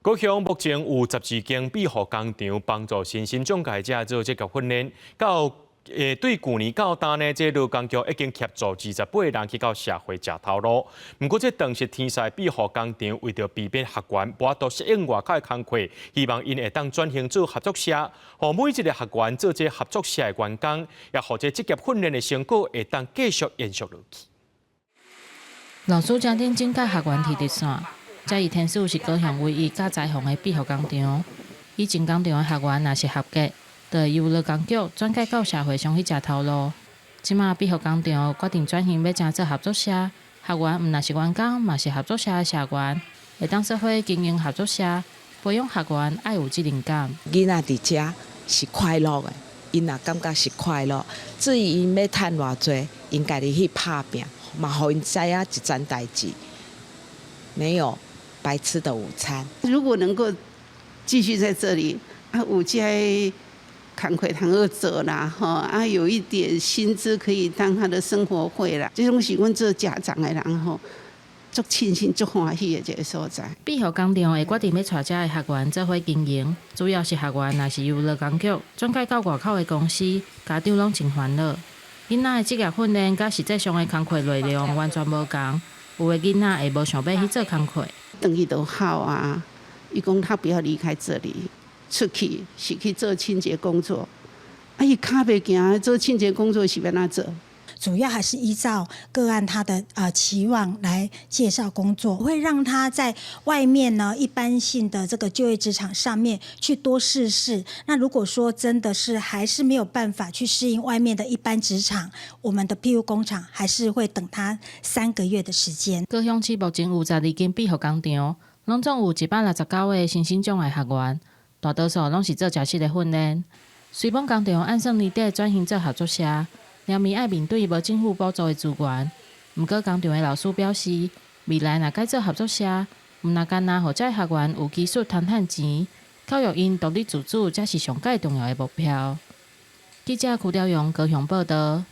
高雄目前有12間庇護工場幫助身心障礙者做職業訓練，到對舊年到今呢，這勞工局已經協助28人去到社會食頭路。毋過，這長實天使庇護工場為著避免學員無法度適應外口的工課，希望𪜶會當轉型做合作社，予每一个學員做這合作社的員工，也予這職業訓練的成果會當繼續延續落去。老師正頂警戒學員提直線，嘉義天使是高雄唯一佮裁縫的庇護工場。以前工場的學員若是合格，就會由勞工局轉介到社會上去食頭路。這馬庇護工場決定轉型欲成做合作社，學員毋但是員工，嘛是合作社的社員，會當做伙經營合作社，培養學員愛有責任感。囡仔佇遮是快樂的，𪜶若感覺是快樂。至於𪜶欲趁偌濟，𪜶家己去拍拚，嘛予𪜶知影一層代誌，沒有白吃的午餐。如果能夠繼續在這裡，啊，有這工課通好做啦，吼啊，有一點薪資可以當他的生活費啦，這種是阮做家長的人吼，足慶幸、足歡喜的一个所在。庇護工場會決定欲帶遮的學員做伙經營，主要是學員若是由勞工局轉介到外口的公司，家長攏真煩惱。囡仔的職業訓練佮實際上的工課內容完全無仝，有的囡仔會無想欲去做工課。轉去就好啊，伊講他不要離開這裡。出去是去做清潔工作，啊，伊跤袂行，做清潔工作是欲按怎做？主要還是依照個案他的期望來介紹工作，會讓他在外面呢一般性的這個就業職場上面去多試試。那如果說真的是還是沒有辦法去適應外面的一般職場，我們的庇護工廠還是會等他3個月的時間。高雄市目前有12間庇護工場，攏總有169個身心障礙學員。大多數攏是做食室的訓練。雖罔工場按算年底轉型做合作社，連面愛面對無政府補助的資源。毋過工場的老師表示，未來若改做合作社，毋若干焦予遮學員有技術通趁錢，教育𪜶獨立自主，才是上蓋重要的目標。記者邱兆勇高雄報導。